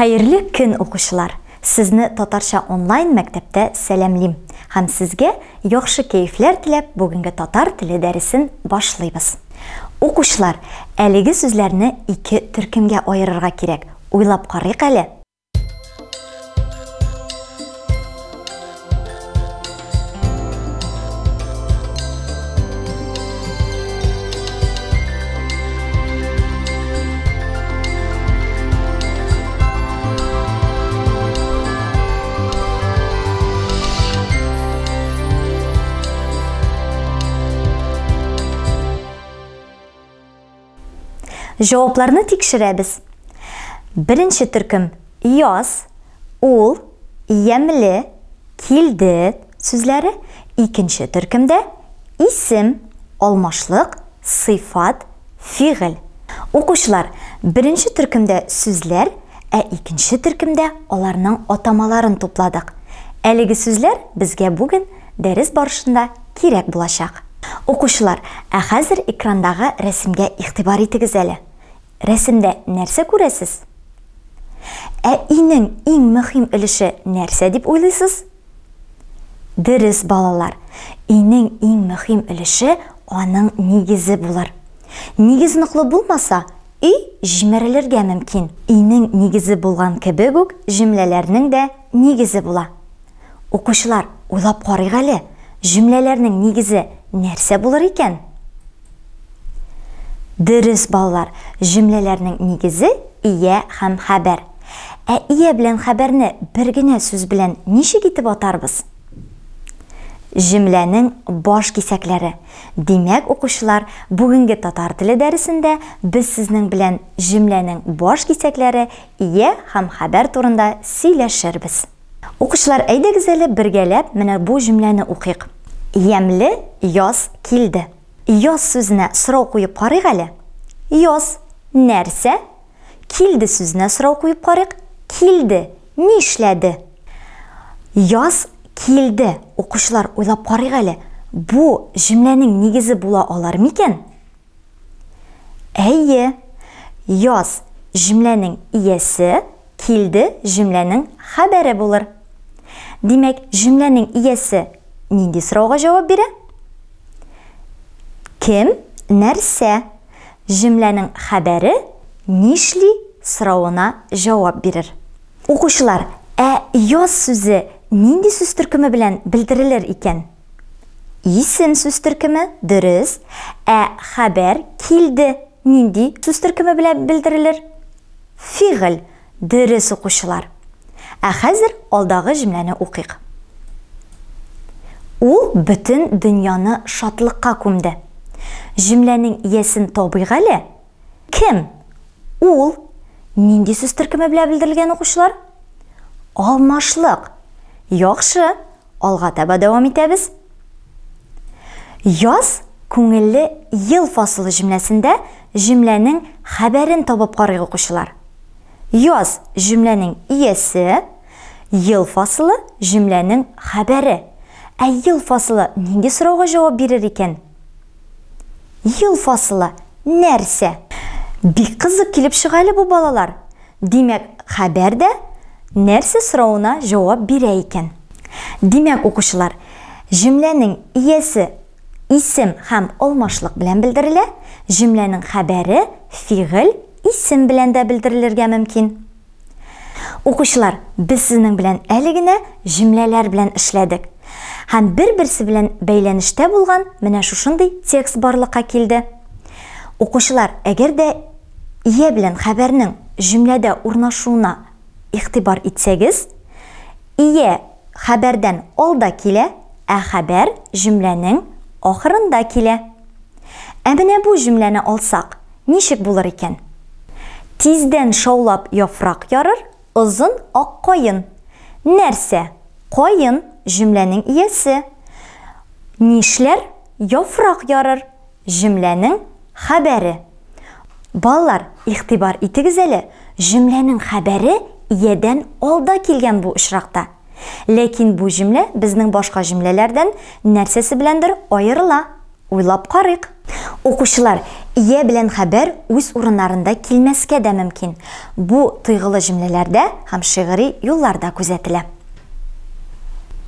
Хәерле көн, укучылар! Сезне татарча онлайн мәктәптә сәламлим һәм сезгә яхшы кәефләр теләп бүгенге татар теле дәресен башлыйбыз. Укучылар, әлеге сүзләрне ике төркемгә аерырга кирәк. Уйлап карыйк әле. Җавапларны тикшерәбез. Беренче төркем яз, ул, ямьле, килде сүзләре. Икенче төркемдә исем, алмашлык, сыйфат, фигыль. Укучылар, беренче төркемдә сүзләр, ә икенче төркемдә аларның атамаларын тупладык. Әлеге сүзләр безгә бүген дәрес барышында кирәк булачак. Укучылар, ә хәзер экрандагы рәсемгә игътибар итегез әле. Рәсемдә нәрсә күрәсез? Ә өйнең иң мөһим өлеше нәрсә дип уйлыйсыз? Дөрес, балалар, өйнең иң мөһим өлеше аның нигезе булыр. Нигез ныклы булмаса, өй җимерелергә мөмкин. Өйнең нигезе булган кебек үк җөмләләрнең дә нигезе була. Укучылар, уйлап карыйк әле, җөмләләрнең нигезе нәрсә булыр икән? Дөрес, балалар, җөмләләрнең нигезе ия һәм хәбәр. Ә ия белән хәбәрне бер генә сүз белән ничек итеп атарбыз? Җөмләнең баш кисәкләре. Димәк, укучылар, бүгенге татар теле дәресендә без сезнең белән җөмләнең баш кисәкләре, ия һәм хәбәр турында сөйләшербез. Укучылар, әйдәгез әле бергәләп менә бу җөмләне укыйк. Ямьле яз килде. Яз сүзенә сорау куеп карыйк әле. Яз, нәрсә? Килде сүзенә сорау куеп карыйк. Килде, нишләде? Яз килде. Укучылар, уйлап карыйк әле. Бу җөмләнең нигезе була алар микән? Әйе. Яз җөмләнең иясе, килде җөмләнең хәбәре булыр. Димәк, җөмләнең иясе нинди сорауга җавап бирә? Кем, нәрсә? Җөмләнең хәбәре нишли соравына җавап бирер. Укучылар, ә яз сүзе нинди сүз төркеме белән белдерелер икән? Исем сүз төркеме, дөрес. Ә хәбәр килде нинди сүз төркеме белән белдерелер? Фигыль, дөрес, укучылар. Ә хәзер алдагы җөмләне укыйк. Ул бөтен дөньяны шатлыкка күмде. Җөмләнең иясен табыйк әле. Кем? Ул. Нинди сүз төркеме белән белдерелгән, укучылар? Алмашлык. Яхшы. Алга таба дәвам итәбез. Яз күңелле ел фасылы җөмләсендә җөмләнең хәбәрен табып карыйк, укучылар. Яз җөмләнең иясе, ел фасылы җөмләнең хәбәре. Ә ел фасылы нинди сорауга җавап бирер икән? Ел фасылы нәрсә? Бик кызык килеп чыга әле бу, балалар. Димәк, хәбәр дә нәрсә соравына җавап бирә икән. Димәк, укучылар, җөмләнең иясе исем һәм алмашлык белән белдерелә, җөмләнең хәбәре фигыль, исем белән дә белдерелергә мөмкин. Укучылар, без сезнең белән әле генә җөмләләр белән эшләдек. Һәм бер-берсе белән бәйләнештә булган менә шушындый текст барлыкка килде. Укучылар, әгәр дә ия белән хәбәрнең җөмләдә урнашуына игътибар итсәгез, ия хәбәрдән алда килә, ә хәбәр җөмләнең ахырында килә. Ә менә бу җөмләне алсак, ничек булыр икән? Тиздән шаулап яфрак ярыр озын ак каен. Нәрсә? Каен, җөмләнең иясе. Нишләр? Яфрак ярыр. Җөмләнең хәбәре. Балалар, игътибар итегез әле, җөмләнең хәбәре иядән алда килгән бу очракта. Ләкин бу җөмлә безнең башка җөмләләрдән нәрсәсе беләндер аерыла. Уйлап карыйк. Укучылар, Ия белән хәбәр үз урыннарында килмәскә дә мөмкин. Бу тойгылы җөмләләрдә һәм шигъри юлларда күзәтелә.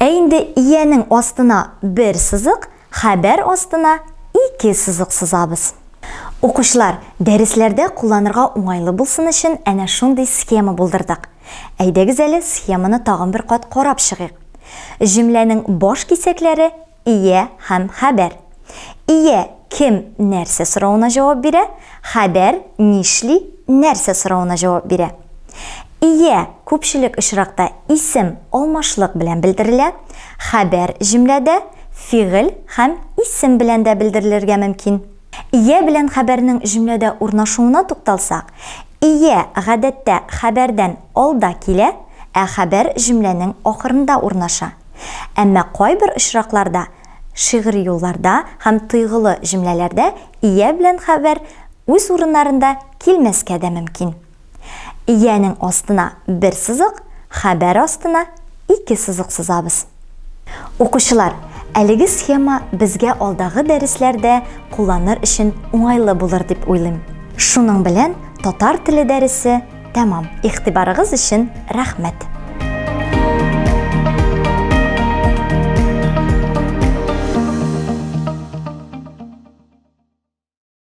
Ә инде иянең астына бер сызык, хәбәр астына ике сызык сызабыз. Укучылар, дәресләрдә кулланырга уңайлы булсын өчен әнә шундый схема булдырдык. Әйдәгез әле схеманы тагын бер кат карап чыгыйк. Җөмләнең баш кисәкләре Ия һәм хәбәр. Ия кем, нәрсә соравына җавап бирә, хәбәр нишли, нәрсә соравына җавап бирә. Ия күпчелек очракта исем алмашлык белән белдерелә, хәбәр җөмләдә фигыль һәм исем белән дә белдерелергә мөмкин. Ия белән хәбәрнең җөмләдә урнашуына тукталсак, ия гадәттә хәбәрдән алда килә, ә хәбәр җөмләнең ахырында урнаша. Әмма кайбер очракларда шигъри юлларда һәм тойгылы җөмләләрдә ия белән хәбәр үз урыннарында килмәскә дә мөмкин. Иянең астына бер сызык, хәбәр астына ике сызык сызабыз. Укучылар, әлеге схема безгә алдагы дәресләрдә кулланыр өчен уңайлы булыр дип уйлыйм. Шуның белән татар теле дәресе тәмам. Игътибарыгыз өчен рәхмәт.